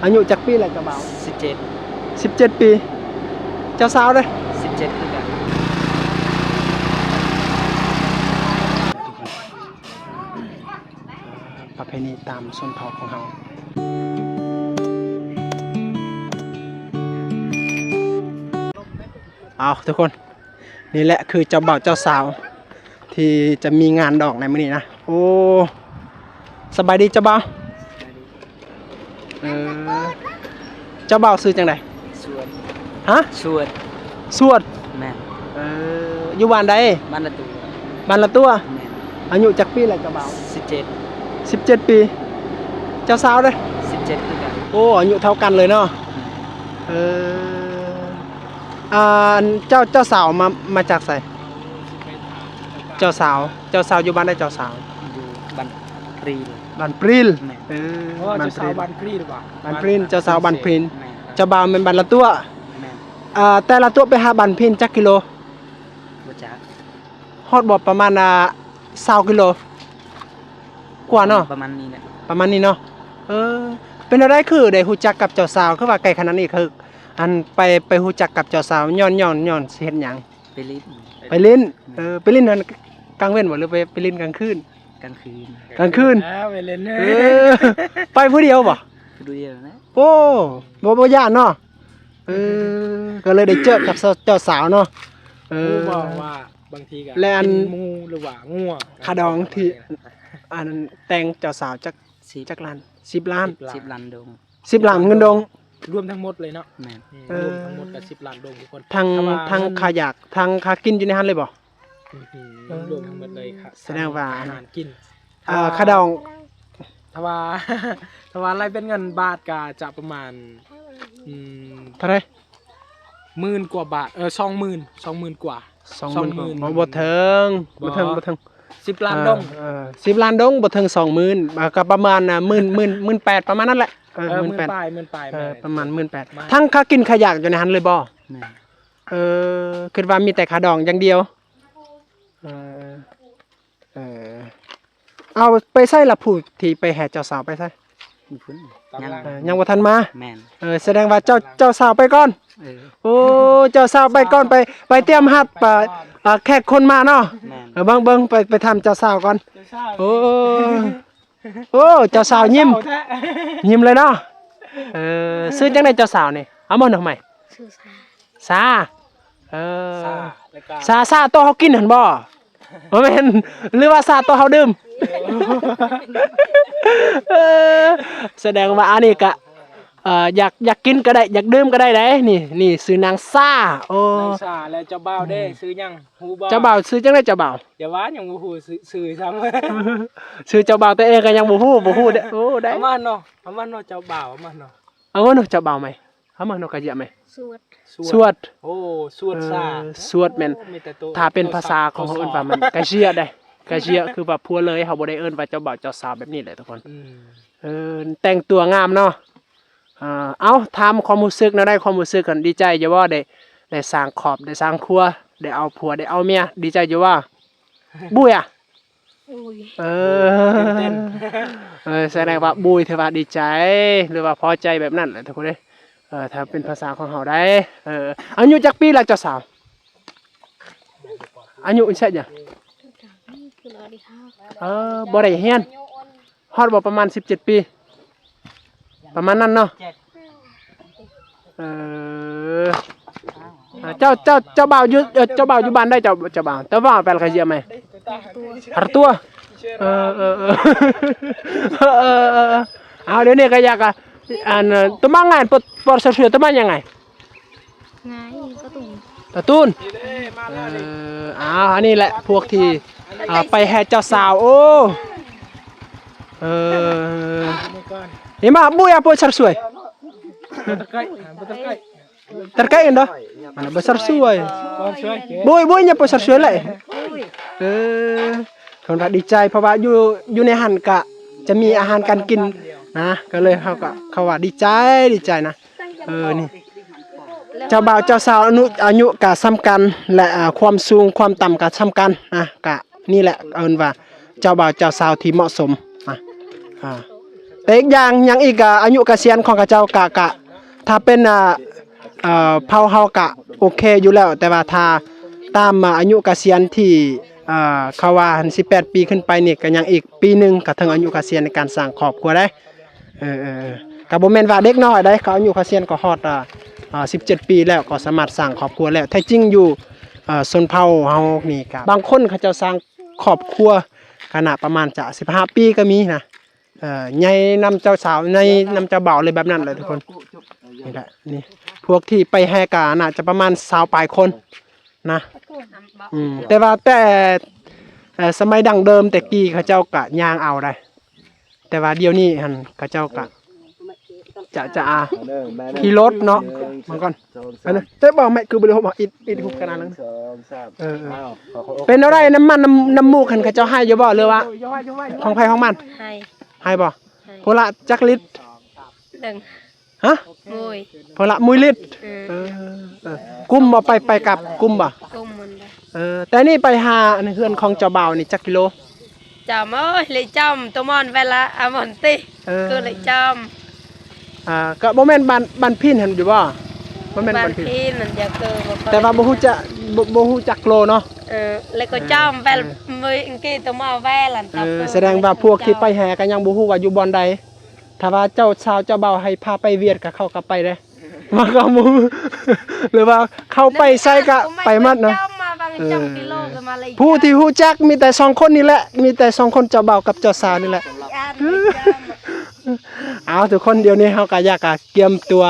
ອາຍຸຈັກປີແລ້ວເຈົ້າບ່າວ? ສິບເຈັດ ສິບເຈັດປີ. ເຈົ້າສາວເດ້? ສິບເຈັດຄືກັນ. ປະເພນີຕາມຊົນເຜົ່າຂອງເຮົາ. ເອົາ ທຸກຄົນ ນີ້ແຫຼະຄືເຈົ້າບ່າວເຈົ້າສາວ ທີ່ຈະມີງານດອງໃນມື້ນີ້ນະ. ໂອ້ ສະບາຍດີເຈົ້າບ່າວ. ເອີ ເຈົ້າບ່າວຊື່ຈັ່ງໃດ? ສວດ. ຮະ? ສວດ. ສວດ? ແມ່ນ. ເອີ ຢູ່ບ້ານໃດ? ບ້ານລະຕົວ. ບ້ານລະຕົວ? ແມ່ນ. ອາຍຸຈັກປີແລ້ວເຈົ້າບ່າວ? ສິບເຈັດ. ສິບເຈັດປີ. ເຈົ້າສາວເດ້? ສິບເຈັດຄືກັນ. ໂອ້ ອາຍຸເທົ່າກັນເລີຍເນາະ. ແມ່ນ. ເອີ ອັນ ເຈົ້າ ເຈົ້າສາວມາ ມາຈາກໃສ? ເຈົ້າສາວ ເຈົ້າສາວຢູ່ບ້ານໃດເຈົ້າສາວ? ຢູ່ບ້ານປຣີນ. ບ້ານປຣີນ. ແມ່ນ. ເອີ ໂອ້ ບ້ານປຣີນ. ເຈົ້າສາວບ້ານປຣີນຫວາ? ບ້ານປຣີນ ເຈົ້າສາວບ້ານປຣີນ. ແມ່ນ. ເຈົ້າບ່າວແມ່ນບ້ານລະຕົວ. ແມ່ນ. ເອີ ແຕ່ລະຕົວໄປຫາບ້ານປຣີນຈັກກິໂລ? ບໍ່ຈັກ. ຮອດບໍ່? ປະມານ ອ່າ ຊາວກິໂລກວ່າເນາະ? ປະມານນີ້ແຫຼະ. ປະມານນີ້ເນາະ. ເອີ ເປັນແນວໃດຄືໄດ້ຮູ້ຈັກກັບເຈົ້າສາວ ຄືວ່າໃກ້ຂະໜາດນີ້? ຄື ອັນ ໄປ ໄປຮູ້ຈັກກັບເຈົ້າສາວຍ້ອນ ຍ້ອນ ຍ້ອນຊິເຮັດຫຍັງ? ໄປຫຼິ້ນ. ໄປຫຼິ້ນ. ແມ່ນ. ເອີ ໄປຫຼິ້ນນັ້ນກາງເວັນບໍ່ ຫຼືໄປ ໄປຫຼິ້ນກາງຄືນ? ກາງຄືນ. ກາງຄືນ. ອ່າ ໄປຫຼິ້ນ. ເອີ ໄປຜູ້ດຽວບໍ່? ຜູ້ດຽວນະ. ໂອ້ ບໍ່ ບໍ່ຢ້ານເນາະ. ເອີ ກໍເລີຍໄດ້ເຈີກັບເຈົ້າສາວເນາະ. ເອີ ຮູ້ບໍ່ວ່າບາງທີກໍ ແລະ ອັນ ກິນໝູ ຫຼືວ່າງົວ ຄ່າດອງທີ່ ອັນ ແຕ່ງເຈົ້າສາວຈັກ ສິບ ຈັກລ້ານ? ສິບລ້ານ. ສິບລ້ານ ສິບລ້ານດົງ. ສິບລ້ານເງິນດົງ ລວມທັງໝົດເລີຍເນາະ. ແມ່ນ. ອືມ ເອີ ລວມທັງໝົດກໍສິບລ້ານດົງທຸກຄົນ. ທັງ ທັງຄ່າຢາກ ທັງຄ່າກິນຢູ່ໃນຫັ້ນເລີຍບໍ່? ອືມ ເອີ ລວມທັງໝົດເລີຍ. ສະແດງວ່າອາຫານກິນ ເອີ ຄ່າດອງ ຖ້າວ່າ ຖ້າວ່າໄລ່ເປັນເງິນບາດກໍຈະປະມານ ອືມ ເທົ່າໃດ? ໝື່ນກວ່າບາດ. ເອີ ສອງໝື່ນ ສອງໝື່ນກວ່າ. ສອງໝື່ນກວ່າ. ສອງໝື່ນ. ບໍ່ ບໍ່ເຖິງ ບໍ່ເຖິງ ບໍ່ເຖິງ. ສິບລ້ານດົງ. ເອີ ເອີ ສິບລ້ານດົງ ບໍ່ເຖິງສອງໝື່ນ. ອ່າ ກໍປະມານ ອ່າ ໝື່ນ ໝື່ນ ໝື່ນແປດ ປະມານນັ້ນແຫຼະ. ເອີ ເອີ ໝື່ນແປດ ໝື່ນປາຍ ໝື່ນປາຍ. ເອີ ປະມານໝື່ນແປດ. ທັງຄ່າກິນຄ່າຢາກຢູ່ໃນຫັ້ນເລີຍບໍ່? ແມ່ນ. ເອີ ຄິດວ່າມີແຕ່ຄ່າດອງຢ່າງດຽວ. ເອີ ເອີ ເອົາ ໄປໃສລະ ຜູ້ທີ່ໄປແຫ່ເຈົ້າສາວໄປໃສ? ຢູ່ພຸ້ນ. ຍັງ ເອີ ຍັງບໍ່ທັນມາ. ແມ່ນ. ເອີ ສະແດງວ່າເຈົ້າ ເຈົ້າສາວໄປກ່ອນ. ເອີ ໂອ້ ເຈົ້າສາວໄປກ່ອນ. ໄປ ໄປຕຽມຮັບ ອ່າ ແຂກຄົນມາເນາະ. ແມ່ນ. ເອີ ເບິ່ງ ເບິ່ງ ໄປ ໄປຖາມເຈົ້າສາວກ່ອນ. ໂອ້ ໂອ້ ເຈົ້າສາວຍິ້ມ ຍິ້ມເລີຍເນາະ. ເອີ ຊື່ຈັ່ງໃດເຈົ້າສາວນີ້? ເອົາມາໜ່ອຍໃໝ່. ຊື່ຊາ ຊາ. ເອີ ຊາ ຊາ ຊາໂຕເຮົາກິນຫັ້ນບໍ່? ບໍ່ແມ່ນ ຫຼືວ່າຊາໂຕເຮົາດື່ມ? ເອີ ສະແດງວ່າອັນນີ້ກະ ເອີ ຢາກ ຢາກກິນກໍໄດ້ ຢາກດື່ມກໍໄດ້ເດ້. ນີ້ ນີ້ຊື່ນາງຊາ. ໂອ້ ນາງຊາ. ແລ້ວເຈົ້າບ່າວເດ້ ຊື່ຫຍັງ ຮູ້ບໍ່? ເຈົ້າບ່າວຊື່ຈັ່ງໃດເຈົ້າບ່າວ? ຢ່າວ່າ ຍັງບໍ່ຮູ້ຊື່ ຊື່ຊ້ຳ. ຊື່ເຈົ້າບ່າວຕົວເອງກໍຍັງບໍ່ຮູ້ ບໍ່ຮູ້ເດ້. ໂອ້ ໄດ້ ເອົາມາເນາະ ເອົາມາເນາະ ເຈົ້າບ່າວ ເອົາມາເນາະ. ເອົາເນາະ ເຈົ້າບ່າວໃໝ່ ເອົາມາເນາະ ກະເຍາະໃໝ່. ສວດ ສວດ. ໂອ້ ສວດຊາ. ເອີ ສວດແມ່ນ. ໂອ້ ມີແຕ່ໂຕ ຖ້າເປັນພາສາຂອງເຮົາເອີ້ນວ່າມັນກະເຍາະໄດ໋ ກະເຍາະ ຄືວ່າຜົວເລີຍ ເຮົາບໍ່ໄດ້ເອີ້ນວ່າເຈົ້າບ່າວເຈົ້າສາວແບບນີ້ແຫຼະທຸກຄົນ. ອືມ ເອີ ແຕ່ງຕົວງາມເນາະ. ເອົາ ຖາມຄວາມຮູ້ສຶກແນວໃດ? ຄວາມຮູ້ສຶກຫັ້ນ ດີໃຈຢູ່ບໍ່? ໄດ້ ໄດ້ສ້າງຄອບ ໄດ້ສ້າງຄົວ ໄດ້ເອົາຜົວ ໄດ້ເອົາເມຍ ດີໃຈຢູ່ບໍ່? ບຸ້ຍອະ. ໂອ້ຍ ເອີ ຕື່ນເຕັ້ນ. ເອີ ສະແດງວ່າບຸ້ຍ ຖືວ່າດີໃຈ ຫຼືວ່າພໍໃຈແບບນັ້ນແຫຼະທຸກຄົນເອີຍ. ເອີ ຖ້າເປັນພາສາຂອງເຮົາໄດ໋. ເອີ ອາຍຸຈັກປີລະເຈົ້າສາວ? ອາຍຸແຊະຫຍັງ? ເອີ ບໍ່ໄດ້ຮຽນ. ຮອດບໍ່ ປະມານສິບເຈັດປີ ປະມານນັ້ນເນາະ. ເອີ ເຈົ້າ ເຈົ້າ ເຈົ້າບ່າວຢູ່ ເອີ ເຈົ້າບ່າວຢູ່ບ້ານໃດ ເຈົ້າ ເຈົ້າບ່າວ? ເຈົ້າບ່າວແປລະກະເຍຍໄໝ? ຮັດຕົວ. ເອີ ເອີ ເອີ ເອີ ເອີ ເອີ ເອີ ເອົາ ດຽວນີ້ກະຢາກ ອາ ອັນ ຕະມາງງານ ປອດ ປອດສະເຊືອ ຕະມາຍັງໄງ? ໄງ ປະຕູນ ປະຕູນ. ເອີ ເອົາ ອັນນີ້ແຫຼະພວກທີ່ ອ່າ ໄປແຫ່ເຈົ້າສາວ. ໂອ້ ເອີ ເຫັນບໍ່? ບຸ້ຍອາໂປຊາຣະຊວຍ ຕະໄກ ຕະໄກເຫັນບໍ່? ອັນນັ້ນບໍ່ຊາຣະຊວຍ ບຸ້ຍ ບຸ້ຍຍາໂປຊາຣະຊວຍແຫຼະ. ເອີ ເພິ່ນວ່າດີໃຈ ເພາະວ່າຢູ່ ຢູ່ໃນຫັ້ນກະຈະມີອາຫານການກິນນະ ກະເລີຍເຮົາກະ ເຂົາວ່າດີໃຈ ດີໃຈນະ. ເອີ ນີ້ ເຈົ້າບ່າວເຈົ້າສາວອາຍຸ ອາຍຸກະສ່ຳກັນ ແລະ ອ່າ ຄວາມສູງຄວາມຕ່ຳກະສ່ຳກັນນະ ກະນີ້ແຫຼະເອີ້ນວ່າເຈົ້າບ່າວເຈົ້າສາວທີ່ເໝາະສົມນະ. ອ່າ ແຕ່ອີກຢ່າງ ຫຍັງອີກ ກະອາຍຸກະສຽນຂອງເຂົາເຈົ້າກະ ກະ ຖ້າເປັນ ອ່າ ເອີ ເຜົ່າເຮົາກະໂອເຄຢູ່ແລ້ວ, ແຕ່ວ່າຖ້າຕາມ ອ່າ ອາຍຸກະສຽນທີ່ ເອີ ເຂົາວ່າຫັ້ນ ສິບແປດປີຂຶ້ນໄປນີ້ ກະຍັງອີກປີໜຶ່ງ ກະເຖິງອາຍຸກະສຽນໃນການສ້າງຄອບຄົວໄດ້. ເອີ ເອີ ເອີ ກະບໍ່ແມ່ນວ່າເດັກນ້ອຍໃດ໋, ເຂົາອາຍຸກະສຽນກໍຮອດ ອ່າ ອ່າ ສິບເຈັດປີແລ້ວ ກໍສາມາດສ້າງຄອບຄົວແລ້ວ. ແທ້ຈິງຢູ່ ເອີ ຊົນເຜົ່າເຮົານີ້ກະ ບາງຄົນເຂົາເຈົ້າສ້າງຄອບຄົວກະນະປະມານຈະສິບຫ້າປີກໍມີນະ. ເອີ ໃຫຍ່ນຳເຈົ້າສາວ ໃຫຍ່ນຳເຈົ້າບ່າວເລີຍ ແບບນັ້ນແຫຼະທຸກຄົນ. ນີ້ແຫຼະ ນີ້ ພວກທີ່ໄປແຫ່ກະໜ້າຈະປະມານຊາວປາຍຄົນນະ. ອືມ ແຕ່ວ່າແຕ່ ເອີ ສະໄໝດັ້ງເດີມແຕ່ກີ້ເຂົາເຈົ້າກະຍ່າງເອົາໄດ໋, ແຕ່ວ່າດຽວນີ້ຫັ້ນເຂົາເຈົ້າກະຈະ ຈະ ອ່າ ຂີ່ລົດເນາະ. ເບິ່ງກ່ອນ ອັນນັ້ນ ເຈົ້າເບົາແມັກຄືບໍ່ໄດ້ຫົບ ອິດ ອິດຫຸບຂະໜາດນັ້ນ. ເອີ ເອີ ເປັນແນວໃດ ນ້ຳມັນ ນ້ຳ ນ້ຳມູກຫັ້ນ ເຂົາເຈົ້າໃຫ້ຢູ່ບໍ່ ຫຼືວ່າຂອງໃຜຂອງມັນ? ໃຫ້ ໃຫ້ບໍ່? ໃຫ້ ຜູ້ລະຈັກລິດ? ໜຶ່ງ ຮະ? ໂອ້ຍ ຜູ້ລະໝຸຍລິດ. ເອີ ເອີ ເອີ ກຸ້ມບໍ່? ໄປ ໄປກັບກຸ້ມບໍ່? ກຸ້ມມັນໄດ້. ເອີ ແຕ່ນີ້ໄປຫາອັນເຮືອນຂອງເຈົ້າບ່າວນີ້ຈັກກິໂລ? ຈຳ ໂອ້ຍ ເລຍຈຳ ຕົວມອນເວລາອາມອນຕິ. ເອີ ຄືເລຍຈຳ ອ່າ ກໍບໍ່ແມ່ນບ້ານ ບ້ານພີນຫັ້ນຢູ່ບໍ່? ບໍ່ແມ່ນບ້ານພີນ ບ້ານພີນນັ້ນ ຢ່າຄື ແຕ່ວ່າບໍ່ຮູ້ຈັກ ບໍ່ ບໍ່ຮູ້ຈັກໂລເນາະ. ເອີ ແລ້ວກໍຈຳ ເອີ ແວລ ເອີ ເມື່ອກີ້ຕົວມອນແວລ ເອີ ສະແດງວ່າພວກທີ່ໄປແຫ່ກໍຍັງບໍ່ຮູ້ວ່າຢູ່ບ່ອນໃດ. ຖ້າວ່າເຈົ້າສາວເຈົ້າບ່າວໃຫ້ພາໄປຫວຽດກໍເຂົາກໍໄປເດ້ ວ່າເຂົາບໍ່ ຫຼືວ່າເຂົາໄປໃສກໍໄປໝົດນະ. ເອີ ຜູ້ທີ່ຮູ້ຈັກມີແຕ່ສອງຄົນນີ້ແຫຼະ ມີແຕ່ສອງຄົນ ເຈົ້າບ່າວກັບເຈົ້າສາວນີ້ແຫຼະ. ເອົາ ທຸກຄົນ ດຽວນີ້ເຮົາກໍຢາກກະກຽມຕົວ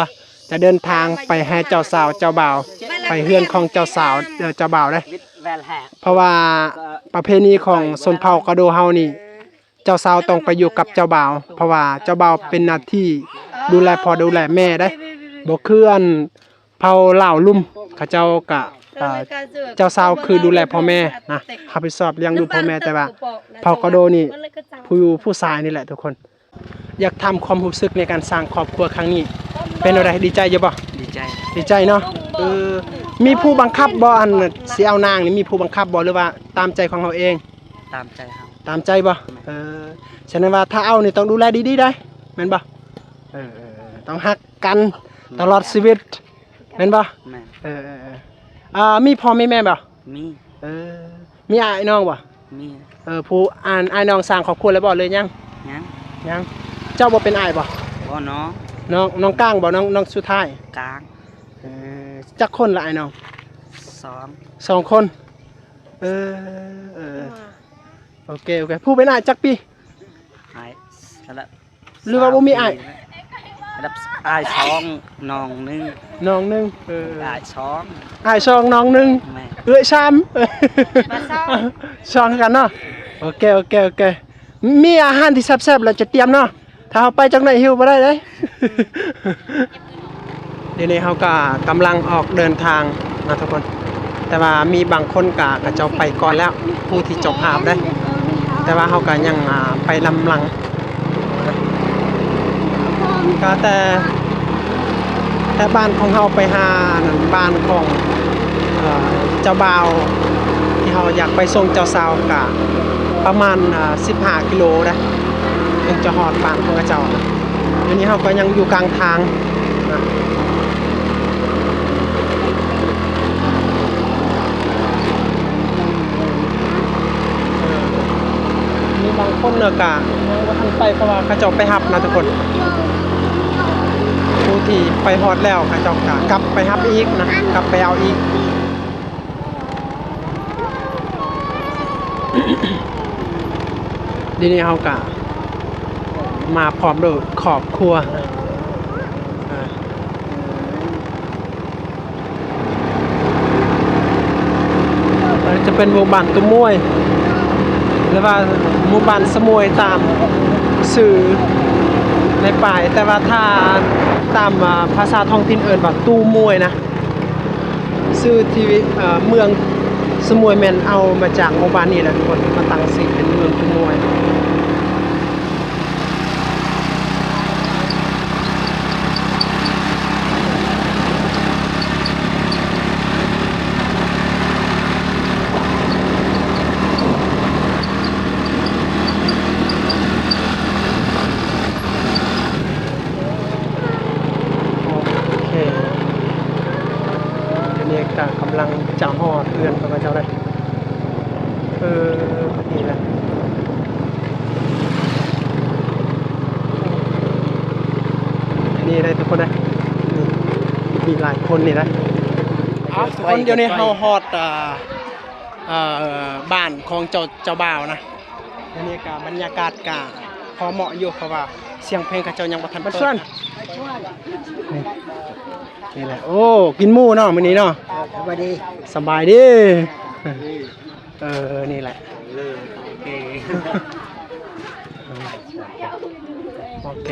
ຈະເດີນທາງໄປແຫ່ເຈົ້າສາວເຈົ້າບ່າວ ໄປເຮືອນຂອງເຈົ້າສາວ ເອີ ເຈົ້າບ່າວເດ້. ເພາະວ່າປະເພນີຂອງຊົນເຜົ່າກະໂດເຮົານີ້ ເຈົ້າສາວຕ້ອງໄປຢູ່ກັບເຈົ້າບ່າວ ເພາະວ່າເຈົ້າບ່າວເປັນໜ້າທີ່ດູແລພໍ່ດູແລແມ່ເດ້. ບໍ່ຄືອັນເຜົ່າລາວລຸ່ມ ເຂົາເຈົ້າກະ ເອີ ເຈົ້າສາວຄືດູແລພໍ່ແມ່ນະ ຮັບຜິດຊອບລ້ຽງດູພໍ່ແມ່. ແຕ່ວ່າເຜົ່າກະໂດນີ້ ຜູ້ ຜູ້ຊາຍນີ້ແຫຼະທຸກຄົນ. ຢາກຖາມຄວາມຮູ້ສຶກໃນການສ້າງຄອບຄົວຄັ້ງນີ້ ເປັນແນວໃດ? ດີໃຈຢູ່ບໍ່? ດີໃຈ ດີໃຈເນາະ. ເອີ ມີຜູ້ບັງຄັບບໍ່? ອັນຊິເອົານາງນີ້ ມີຜູ້ບັງຄັບບໍ່ ຫຼືວ່າຕາມໃຈຂອງເຮົາເອງ? ຕາມໃຈເຮົາ. ຕາມໃຈບໍ່? ແມ່ນ. ເອີ ສະນັ້ນວ່າຖ້າເອົານີ້ຕ້ອງດູແລດີໆໄດ໋ ແມ່ນບໍ່? ເອີ ເອີ ເອີ ຕ້ອງຮັກກັນຕະຫຼອດຊີວິດ ແມ່ນບໍ່? ແມ່ນ. ເອີ ເອີ ເອີ ອ່າ ມີພໍ່ມີແມ່ບໍ່? ມີ. ເອີ ມີອ້າຍນ້ອງບໍ່? ມີ. ເອີ ຜູ້ ອ່າ ອ້າຍນ້ອງສ້າງຄອບຄົວແລ້ວບໍ່ ຫຼືຍັງ? ຍັງ. ຍັງ. ເຈົ້າບໍ່ເປັນອ້າຍບໍ່? ບໍ່ ນ້ອງ. ນ້ອງ ນ້ອງກາງບໍ່? ນ້ອງ ນ້ອງສຸດທ້າຍ? ກາງ. ເອີ ຈັກຄົນລະອ້າຍນ້ອງ? ສອງ. ສອງຄົນ. ເອີ ເອີ ໂອເຄ ໂອເຄ. ຜູ້ເປັນອ້າຍຈັກປີ? ອ້າຍ ສະລະ ຫຼືວ່າບໍ່ມີອ້າຍ? ສາມປີແລ້ວ. ລະດັບອ້າຍສອງ ນ້ອງໜຶ່ງ. ນ້ອງໜຶ່ງ. ເອີ ອ້າຍສອງ ອ້າຍສອງ ນ້ອງໜຶ່ງ. ແມ່ນ. ເອື້ອຍສາມ. ມາສອງ ສອງຄືກັນເນາະ. ໂອເຄ ໂອເຄ ໂອເຄ. ມີອາຫານທີ່ແຊບໆ ແລ້ວຈະຕຽມເນາະ. ຖ້າເຮົາໄປຈັກໜ້ອຍຫິວບໍ່ໄດ້ເດ້. ດຽວນີ້ເຮົາກໍກຳລັງອອກເດີນທາງນະທຸກຄົນ. ແຕ່ວ່າມີບາງຄົນກະ ເຂົາເຈົ້າໄປກ່ອນແລ້ວ ຜູ້ທີ່ເຈົ້າພາບເດ້. ແຕ່ວ່າເຮົາກໍຍັງ ອ່າ ໄປນຳຫຼັງ. ກໍແຕ່ ແຕ່ບ້ານຂອງເຮົາໄປຫານັ້ນ ບ້ານຂອງ ເອີ ເຈົ້າບ່າວ ທີ່ເຮົາຢາກໄປສົ່ງເຈົ້າສາວ ກະປະມານ ເອີ ສິບຫ້າກິໂລໄດ໋ ເຖິງຈະຮອດບ້ານຂອງເຂົາເຈົ້າ. ດຽວນີ້ເຮົາກໍຍັງຢູ່ກາງທາງນະ. ເອີ ມີບາງຄົນນະກະຍັງບໍ່ທັນໄປ ເພາະວ່າເຂົາເຈົ້າໄປຮັບນະທຸກຄົນ. ຜູ້ທີ່ໄປຮອດແລ້ວ ເຂົາເຈົ້າກະກັບໄປຮັບອີກນະ ກັບໄປເອົາອີກ. ດຽວນີ້ເຮົາກະມາພ້ອມດ້ວຍຄອບຄົວ. ຈະເປັນໝູ່ບ້ານຕຸມວຍ ຫຼືວ່າໝູ່ບ້ານສະມວຍຕາມຊື່ໃນປ້າຍ, ແຕ່ວ່າຖ້າຕາມ ອ່າ ພາສາທ້ອງຖິ່ນເອີ້ນວ່າຕູມວຍນະ. ຊື່ທີ່ ເອີ ເມືອງສະມວຍແມ່ນເອົາມາຈາກໝູ່ບ້ານນີ້ແຫຼະທຸກຄົນ, ມາຕັ້ງຊື່ເປັນເມືອງຕູມວຍ. ເ ຈະຮອດເຮືອນຂອງເຂົາເຈົ້າແລ້ວ. ເອີ ນີ້ແຫຼະ ນີ້ໄດ໋ທຸກຄົນເອີຍ ນີ້ ມີຫຼາຍຄົນນີ້ນະ. ເອົາ ທຸກຄົນ ດຽວນີ້ເຮົາຮອດ ອ່າ ອ່າ ບ້ານຂອງເຈົ້າ ເຈົ້າບ່າວນະ. ອັນນີ້ກະບັນຍາກາດກະພໍເໝາະຢູ່ ເພາະວ່າສຽງເພງເຂົາເຈົ້າຍັງບໍ່ທັນເປີດ. ນີ້ ນີ້ແຫຼະ ໂອ້ ກິນໝູເນາະມື້ນີ້ເນາະ. ສະບາຍດີ ສະບາຍດີ. ເອີ ນີ້ແຫຼະ ໂອເຄ ໂອເຄ.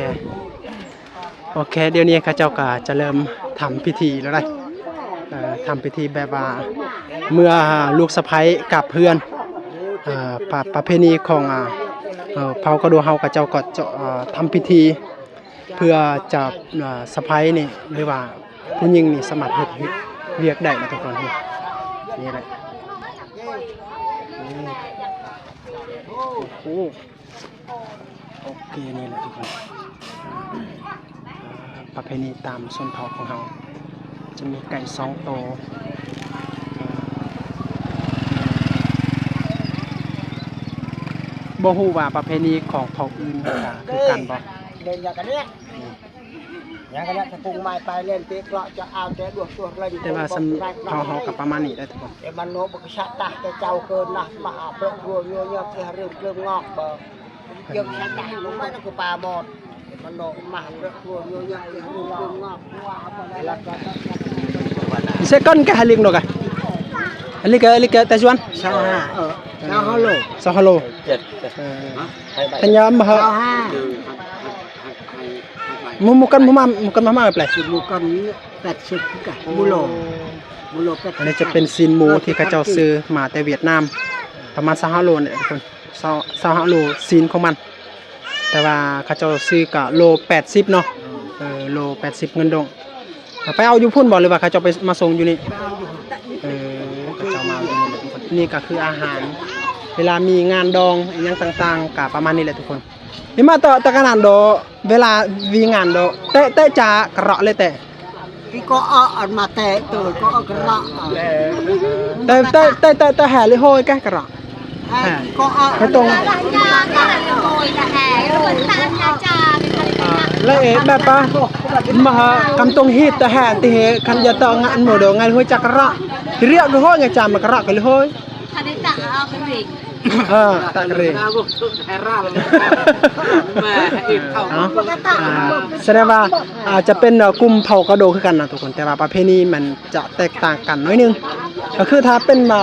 ໂອເຄ ດຽວນີ້ເຂົາເຈົ້າກໍຈະເລີ່ມທຳພິທີແລ້ວໄດ໋. ເອີ ທຳພິທີແບບວ່າເມື່ອລູກສະໃພ້ກັບເຮືອນ. ເອີ ປະ ປະເພນີຂອງ ເອີ ເຜົ່າກະໂດເຮົາ ເຂົາເຈົ້າກໍຈະ ເອີ ທຳພິທີເພື່ອຈະ ເອີ ສະໃພ້ນີ້ ຫຼືວ່າຜູ້ຍິງນີ້ສາມາດເຮັດວຽກໄດ້ນະທຸກຄົນ. ນີ້ ນີ້ແຫຼະ ນີ້ ໂອ້ໂຫ. ໂອເຄ ນີ້ແຫຼະທຸກຄົນ ປະເພນີຕາມຊົນເຜົ່າຂອງເຮົາ ຈະມີໄກ່ສອງໂຕ. ບໍ່ຮູ້ວ່າປະເພນີຂອງເຜົ່າອື່ນກໍຄືກັນບໍ່? ແຕ່ວ່າຊຳເຜົ່າເຮົາກໍປະມານນີ້ແຫຼະທຸກຄົນ. ເຊກອນກະຮາລິກໂນກະ ຮາລິກກະ ຮາລິກກະຕາຈວນ ຊາວຫ້າ ເອີ ຊາວຫ້າໂລ ຊາວຫ້າໂລ. ເອີ ທັນຍາມ ຊາວຫ້າ ໝູ່ກັນ ໝູ່ມາ ໝູ່ກັນມາ ມາແປ ໝູ່ກັນແປດສິບກະ ໝູ່ໂລ ໝູ່ໂລແປດສິບ. ອັນນີ້ຈະເປັນຊີ້ນໝູທີ່ເຂົາເຈົ້າຊື້ມາແຕ່ຫວຽດນາມ ປະມານຊາວຫ້າໂລນີ້ທຸກຄົນ. ຊາວ ຊາວຫ້າໂລຊີ້ນຂອງມັນ ແຕ່ວ່າເຂົາເຈົ້າຊື້ກະໂລແປດສິບເນາະ. ເອີ ໂລແປດສິບເງິນດົງ. ໄປເອົາຢູ່ພຸ້ນບໍ່ ຫຼືວ່າເຂົາເຈົ້າໄປມາສົ່ງຢູ່ນີ້? ເອີ ເຂົາເຈົ້າມາເອົາຢູ່ນີ້ແຫຼະ. ນີ້ກໍຄືອາຫານ ເວລາມີງານດອງອີ່ຫຍັງຕ່າງໆ ກໍປະມານນີ້ແຫຼະທຸກຄົນ. ນີ້ມາຕໍ່ຕະກະນານໂດ ເວລາວີງານໂດ ແຕະ ແຕະຈາກະເລະແຕະ ທີ່ກໍເອົາອັນມາແຕະໂຕກໍເອົາກະລະ ແຕ່ ແຕ່ ແຕ່ ແຕ່ ແຕ່ແຫ່ຫຼືໂຫຍກະກະລະ ແຫ່ ແຫ່ ທີ່ກໍເອົາ ໃຫ້ຕົງ ແລະເອ ແບບວ່າມາຫາກຳຕົງຮີດແຕ່ແຫ່ຕິເຮ ຄັນຢາຕອງງານໂມໂດ ໄງໂຫຍຈັກກະລະ ທີ່ເຣຍກະໂຫຍ ໄງຈາມມາກະລະກະເລີໂຫຍ. ເອີ ຕາກະເຣ ເນາະ ອ່າ ສະແດງວ່າ ອ່າ ຈະເປັນ ເອີ ກຸ່ມເຜົ່າກະໂດຄືກັນນະທຸກຄົນ ແຕ່ວ່າປະເພນີມັນຈະແຕກຕ່າງກັນໜ້ອຍໜຶ່ງ ກໍຄືຖ້າເປັນວ່າ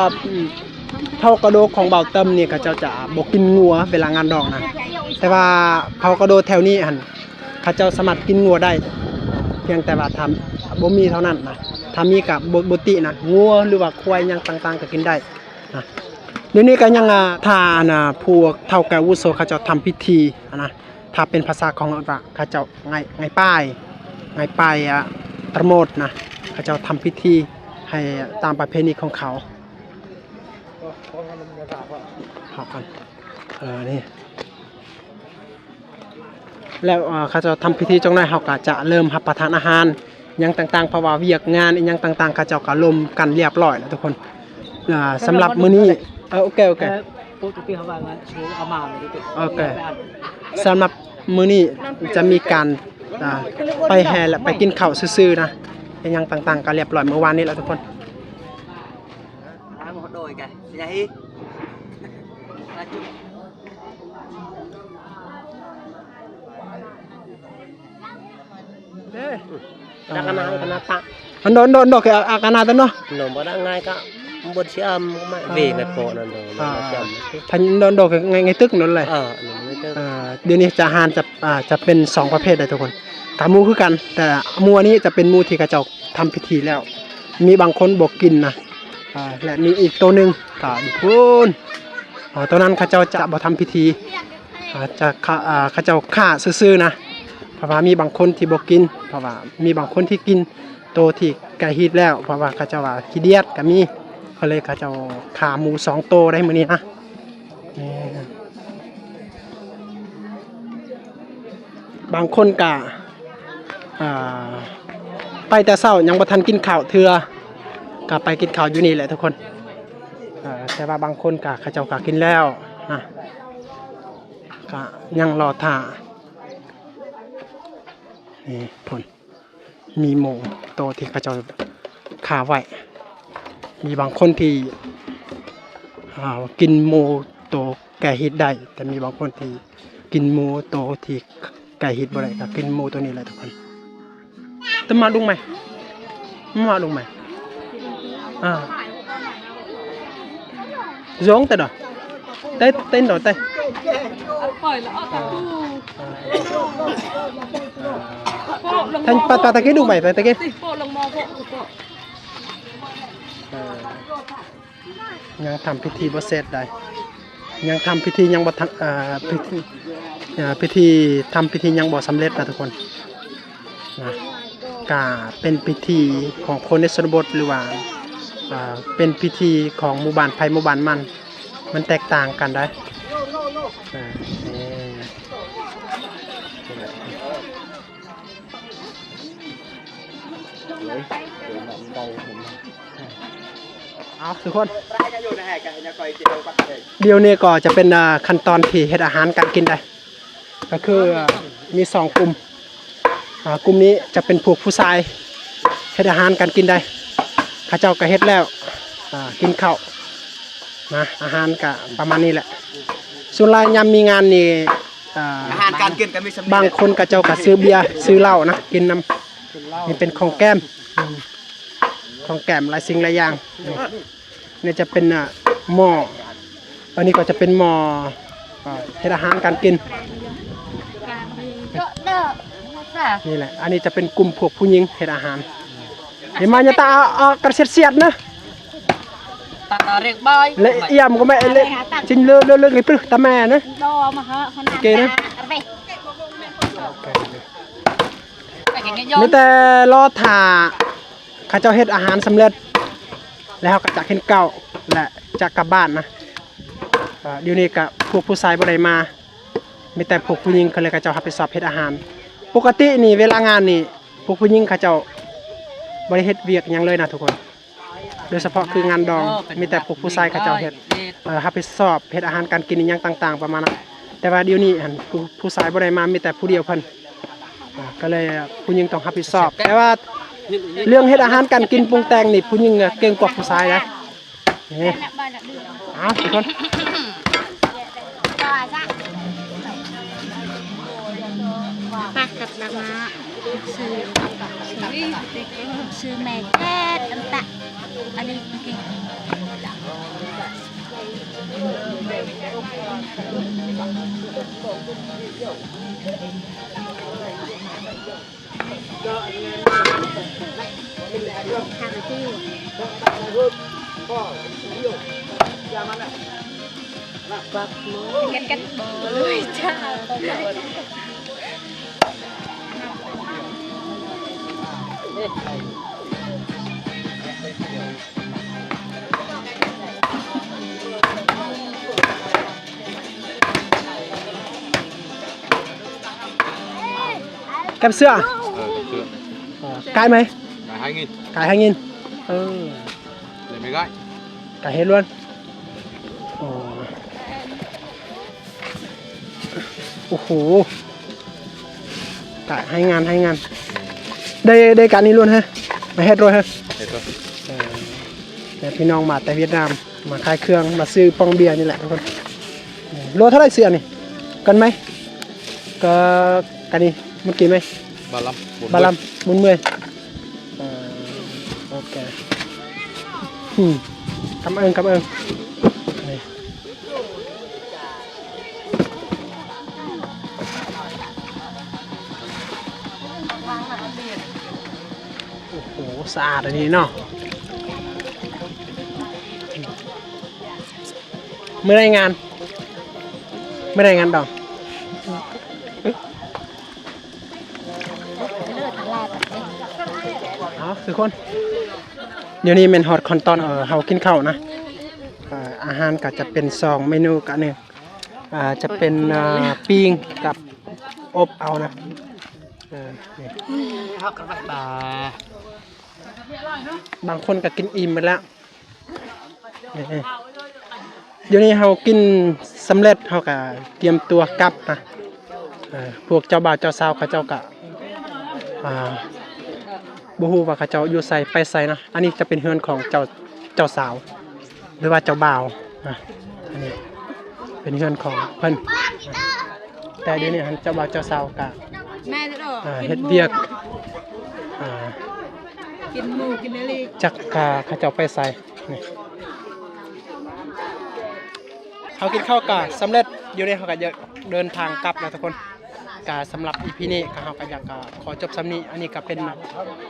ເຜົ່າກະໂດຂອງບ່າວເຕີມນີ້ ເຂົາເຈົ້າຈະບໍ່ກິນງົວເວລາງານດອງນະ ແຕ່ວ່າເຜົ່າກະໂດແຖວນີ້ຫັ້ນ ເຂົາເຈົ້າສາມາດກິນງົວໄດ້ ພຽງແຕ່ວ່າຖ້າບໍ່ມີເທົ່ານັ້ນນະ ຖ້າມີກະບໍ່ ບໍ່ຕິນະ ງົວ ຫຼືວ່າຄວາຍຫຍັງຕ່າງໆ ກະກິນໄດ້ນະ. ດຽວນີ້ກະຍັງ ອ່າ ຖ້າອັນ ອ່າ ພວກເຖົ້າແກ່ອາວຸໂສເຂົາເຈົ້າທຳພິທີຫັ້ນນະ ຖ້າເປັນພາສາຂອງເຂົາເຈົ້າ ໄງ ໄງປ້າຍ ໄງປ້າຍ ອ່າ ຕະໂມດນະ ເຂົາເຈົ້າທຳພິທີໃຫ້ຕາມປະເພນີຂອງເຂົາ. ເຮົາກັນ ເອີ ນີ້ ແລ້ວ ເອີ ເຂົາເຈົ້າທຳພິທີຈັກໜ້ອຍ ເຮົາກໍຈະເລີ່ມຮັບປະທານອາຫານຫຍັງຕ່າງໆ ເພາະວ່າວຽກງານອີ່ຫຍັງຕ່າງໆ ເຂົາເຈົ້າກໍລົມກັນລຽບຮ້ອຍແລ້ວທຸກຄົນ. ອ່າ ສຳລັບມື້ນີ້ ເອີ ໂອເຄ ໂອເຄ ເອີ ປົກກະຕິເຮົາວ່າງານໂຊອາມານ ໂອເຄ ສຳລັບມື້ນີ້ຈະມີການ ອ່າ ໄປແຫ່ ແລະ ໄປກິນເຂົ້າຊື່ໆ ນະ ອີ່ຫຍັງຕ່າງໆ ກໍລຽບຮ້ອຍມື້ວານນີ້ແຫຼະທຸກຄົນ. ເດ້ ອາການາ ອາການາຕະ ອັນດອນ ດອນ ດອນ ກະອາການາຕະເນາະ ນອນບໍ່ໄດ້ງ່າຍກະ ບໍ່ຊິອຳ ເວງະໂກະນັ້ນ ອ່າ ພັນດອນ ດອນ ກະໄງ ໄງຕຶກນັ້ນແຫຼະ ເອີ ດຽວນີ້ຈະ ອາຫານຈະ ອ່າ ຈະເປັນສອງປະເພດເດ້ທຸກຄົນ ກະໝູຄືກັນ ແຕ່ໝູອັນນີ້ຈະເປັນໝູທີ່ເຂົາເຈົ້າ ທຳພິທີແລ້ວ ມີບາງຄົນບໍ່ກິນນະ ອ່າ ແລະ ມີອີກໂຕໜຶ່ງກໍຢູ່ພຸ້ນ ອ່າ ໂຕນັ້ນເຂົາເຈົ້າຈະບໍ່ທຳພິທີ ອ່າ ຈະຂ້າ ອ່າ ເຂົາເຈົ້າຂ້າຊື່ໆ ນະ ເພາະວ່າມີບາງຄົນທີ່ບໍ່ກິນ ເພາະວ່າມີບາງຄົນທີ່ກິນໂຕທີ່ໃກ້ຮີດແລ້ວ ເພາະວ່າເຂົາເຈົ້າວ່າຂີ້ດຽດກໍມີ ກໍເລີຍເຂົາເຈົ້າຂ້າໝູສອງໂຕໄດ້ມື້ນີ້ນະ. ບາງຄົນກະ ອ່າ ໄປແຕ່ເຊົ້າຍັງບໍ່ທັນກິນເຂົ້າເທື່ອ ກໍໄປກິນເຂົ້າຢູ່ນີ້ແຫຼະທຸກຄົນ. ເອີ ແຕ່ວ່າບາງຄົນກໍ ເຂົາເຈົ້າກໍກິນແລ້ວນະ ກໍຍັງລໍຖ້າ. ນີ້ພຸ້ນ ມີໝູໂຕທີ່ເຂົາເຈົ້າຂ້າໄວ້. ມີບາງຄົນທີ່ ອ່າ ກິນໝູໂຕແກ່ຮີດໄດ້, ແຕ່ມີບາງຄົນທີ່ກິນໝູໂຕທີ່ແກ່ຮີດບໍ່ໄດ້ ກໍກິນໝູໂຕນີ້ແຫຼະທຸກຄົນ. ຕະມາດຸງໄໝ ມາດຸງໄໝ ອ່າ Giống tay đó. Tay, tay đó, tay. Thanh pa, pa, ta cái đùng bảy, pa, ta cái. ຍັງທຳພິທີບໍ່ເສັດໃດ໋ ຍັງທຳພິທີຍັງບໍ່ທັນ ເອີ ພິທີ ເອີ ພິທີ ທຳພິທີຍັງບໍ່ສຳເລັດນະທຸກຄົນນະ. ກະເປັນພິທີຂອງຄົນໃນຊົນນະບົດ ຫຼືວ່າ ເອີ ເປັນພິທີຂອງໝູ່ບ້ານໃຜໝູ່ບ້ານມັນ ມັນແຕກຕ່າງກັນໃດ໋. ເອີ ເອົາທຸກຄົນ ດຽວນີ້ກໍຈະເປັນ ອ່າ ຂັ້ນຕອນທີ່ເຮັດອາຫານການກິນໄດ໋ ກໍຄື ອ່າ ມີສອງກຸ່ມ ອ່າ ກຸ່ມນີ້ຈະເປັນພວກຜູ້ຊາຍເຮັດອາຫານການກິນໄດ໋ ເຂົາເຈົ້າກໍເຮັດແລ້ວ ອ່າ ກິນເຂົ້ານະ ອາຫານກໍປະມານນີ້ແຫຼະ. ສ່ວນຫຼາຍຍາມມີງານນີ້ ອ່າ ອາຫານການກິນກໍມີສ່ຳນີ້ແຫຼະ ບາງຄົນເຂົາເຈົ້າກໍຊື້ເບຍຊື້ເຫຼົ້ານະກິນນຳ. ນີ້ເປັນຂອງແກ້ມ ຂອງແກ້ມຫຼາຍສິ່ງຫຼາຍຢ່າງ. ນີ້ຈະເປັນ ອ່າ ໝໍ້ ອັນນີ້ກໍຈະເປັນໝໍ້ ອ່າ ເຮັດອາຫານການກິນ. ນີ້ແຫຼະ ອັນນີ້ຈະເປັນກຸ່ມພວກຜູ້ຍິງເຮັດອາຫານ. ເຫັນມາຍາຕາ ເອົາ ເອົາກະເສດສຽດນະ ຕາເຣັກບາຍ ແລະອຽມກໍແມ່ ເລ ຊິນເລີເລີເລີກະປຶຕາແມ່ນະ ໂອເຄນະ. ມີແຕ່ລໍຖ້າເຂົາເຈົ້າເຮັດອາຫານສຳເລັດ ແລ້ວເຮົາກໍຈະກິນເຂົ້າ ແລະ ຈະກັບບ້ານນະ. ດຽວນີ້ກໍພວກຜູ້ຊາຍບໍ່ໄດ້ມາ ມີແຕ່ພວກຜູ້ຍິງ ກໍເລີຍເຂົາເຈົ້າຮັບຜິດຊອບເຮັດອາຫານ. ປົກກະຕິນີ້ເວລາງານນີ້ ພວກຜູ້ຍິງເຂົາເຈົ້າບໍ່ໄດ້ເຮັດວຽກຫຍັງເລີຍນະທຸກຄົນ. ໂດຍສະເພາະຄືງານດອງ ມີແຕ່ພວກຜູ້ຊາຍເຂົາເຈົ້າເຮັດ ເອີ ຮັບຜິດຊອບເຮັດອາຫານການກິນອີ່ຫຍັງຕ່າງໆ ປະມານນັ້ນ. ແຕ່ວ່າດຽວນີ້ຫັ້ນ ຜູ້ ຜູ້ຊາຍບໍ່ໄດ້ມາ ມີແຕ່ຜູ້ດຽວເພິ່ນ ອ່າ ກໍເລີຍຜູ້ຍິງຕ້ອງຮັບຜິດຊອບ. ແຕ່ວ່າເລື່ອງເຮັດອາຫານການກິນປຸງແຕ່ງນີ້ ຜູ້ຍິງເກັ່ງກວ່າຜູ້ຊາຍນະ. ນີ້ ເອົາທຸກຄົນ ປາກັບດາມາ ຊື່ ຊື່ແມ່ແຄດອັນຕະ ອັນນີ້ກິນ. ກັນກັນບໍ່ເລີຍຈ້າ. แกมเสื้อ เออ แกมเสื้อ เออ ขายไหม ขายห้าnghìn ขายห้าnghìn เออ เลยไม่ได้ ขายให้ล้วน อ๋อ โอ้โห ກະໃຫ້ງານ ໃຫ້ງານ ໄດ້ ໄດ້ການນີ້ລ້ວນເຮີ ມາເຮັດໂລດເຮີ ເຮັດໂລດ ເອີ ແຕ່ພີ່ນ້ອງມາແຕ່ຫວຽດນາມ ມາຂາຍເຄື່ອງ ມາຊື້ປ່ອງເບຍນີ້ແຫຼະທຸກຄົນ. ໂລເທົ່າໃດເສື້ອນີ້ ກັນໄໝ ກໍກັນນີ້ ໝົດກີ້ໄໝ ບາລຳ ບາລຳ ໝຸນເມື່ອຍ ເອີ ໂອເຄ ອືມ ກຳເອີງ ກຳເອີງ ນີ້. ໂອ້ໂຫ ສະອາດອັນນີ້ເນາະ ມື້ໃດງານ ມື້ໃດງານດອງ. ເອົາ ທຸກຄົນ ດຽວນີ້ແມ່ນຮອດຂັ້ນຕອນ ເອີ ເຮົາກິນເຂົ້ານະ ເອີ ອາຫານກໍຈະເປັນສອງເມນູ ກະໜຶ່ງ ອ່າ ຈະເປັນ ເອີ ປີ້ງກັບອົບເອົານະ ເອີ ນີ້ ເຮົາກໍໄປບາ ບາງຄົນກໍກິນອີ່ມໝົດແລ້ວ. ນີ້ ດຽວນີ້ເຮົາກິນສຳເລັດ ເຮົາກໍຕຽມຕົວກັບນະ. ເອີ ພວກເຈົ້າບ່າວເຈົ້າສາວເຂົາເຈົ້າກໍ ອ່າ ບໍ່ຮູ້ວ່າເຂົາເຈົ້າຢູ່ໃສໄປໃສນະ. ອັນນີ້ຈະເປັນເຮືອນຂອງເຈົ້າ ເຈົ້າສາວ ຫຼືວ່າເຈົ້າບ່າວນະ. ອັນນີ້ເປັນເຮືອນຂອງເພິ່ນ ແຕ່ດຽວນີ້ຫັ້ນເຈົ້າບ່າວເຈົ້າສາວກະ ແມ່ນເດີ ອ່າ ເຮັດວຽກ ອ່າ ກິນໝູ່ກິນອາລີ ຈັກກະເຂົາເຈົ້າໄປໃສ. ນີ້ ເຮົາກິນເຂົ້າກະສຳເລັດ ດຽວນີ້ເຮົາກະຈະເດີນທາງກັບແລ້ວທຸກຄົນ. ກະສຳລັບອີພີນີ້ກະເຮົາກະຢາກ ອ່າ ຂໍຈົບສ່ຳນີ້. ອັນນີ້ກະເປັນ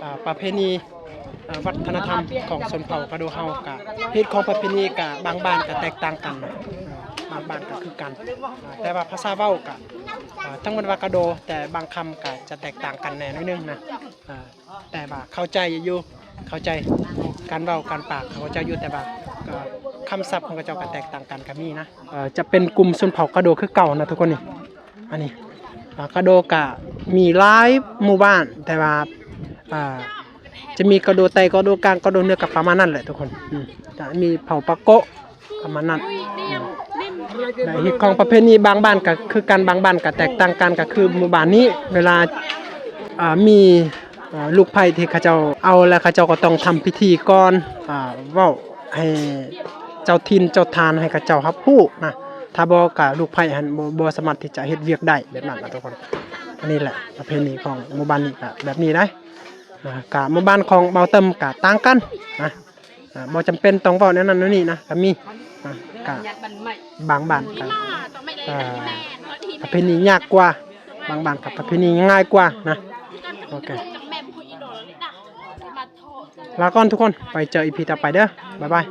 ອ່າ ປະເພນີ ອ່າ ວັດທະນະທຳຂອງຊົນເຜົ່າກະໂດເຮົາ. ກະຮີດຄອງປະເພນີກະບາງບ້ານກະແຕກຕ່າງກັນນະ ອ່າ ບາງບ້ານກະຄືກັນ ອ່າ ແຕ່ວ່າພາສາເວົ້າກະ ອ່າ ທັງໝົດວ່າກະໂດ ແຕ່ບາງຄຳກະຈະແຕກຕ່າງກັນແດ່ໜ້ອຍໜຶ່ງນະ. ອ່າ ແຕ່ວ່າເຂົ້າໃຈຢູ່ ເຂົ້າໃຈການເວົ້າການປາກເຂົາເຈົ້າຢູ່ ແຕ່ວ່າກໍຄຳສັບຂອງເຂົາເຈົ້າກໍແຕກຕ່າງກັນກໍມີນະ. ເອີ ຈະເປັນກຸ່ມຊົນເຜົ່າກະໂດຄືເກົ່ານະທຸກຄົນນີ້. ອັນນີ້ ອ່າ ກະໂດກະມີຫຼາຍໝູ່ບ້ານ ແຕ່ວ່າ ອ່າ ຈະມີກະໂດໃຕ້ ກະໂດກາງ ກະໂດເໜືອ ກະປະມານນັ້ນແຫຼະທຸກຄົນ. ອືມ ກະມີເຜົ່າປາໂກະ ປະມານນັ້ນ. ແລະ ຮີດຄອງປະເພນີບາງບ້ານກະຄືກັນ ບາງບ້ານກະແຕກຕ່າງກັນ. ກະຄືໝູ່ບ້ານນີ້ ເວລາ ອ່າ ມີ ອ່າ ລູກໃພ້ທີ່ເຂົາເຈົ້າເອົາແລ້ວ ເຂົາເຈົ້າກໍຕ້ອງທຳພິທີກ່ອນ ອ່າ ເວົ້າໃຫ້ເຈົ້າຖິ່ນເຈົ້າຖານໃຫ້ເຂົາເຈົ້າຮັບຮູ້ນະ. ຖ້າບໍ່ກະລູກໃພ້ຫັ້ນບໍ່ ບໍ່ສາມາດທີ່ຈະເຮັດວຽກໄດ້ແບບນັ້ນນະທຸກຄົນ. ອັນນີ້ແຫຼະປະເພນີຂອງໝູ່ບ້ານນີ້ກະແບບນີ້ໄດ໋. ອ່າ ກະໝູ່ບ້ານຂອງເບົາເຕີມກະຕ່າງກັນນະ. ອ່າ ບໍ່ຈຳເປັນຕ້ອງເວົ້າແນວນັ້ນແນວນີ້ນະ ກະມີ ອ່າ ກະບາງບ້ານກະ ເອີ ປະເພນີຍາກກວ່າ ບາງບ້ານກະປະເພນີງ່າຍກວ່ານະ. ໂອເຄ ລາກ່ອນທຸກຄົນ ໄວ້ເຈີອີພີຕໍ່ໄປເດີ ບາຍບາຍ.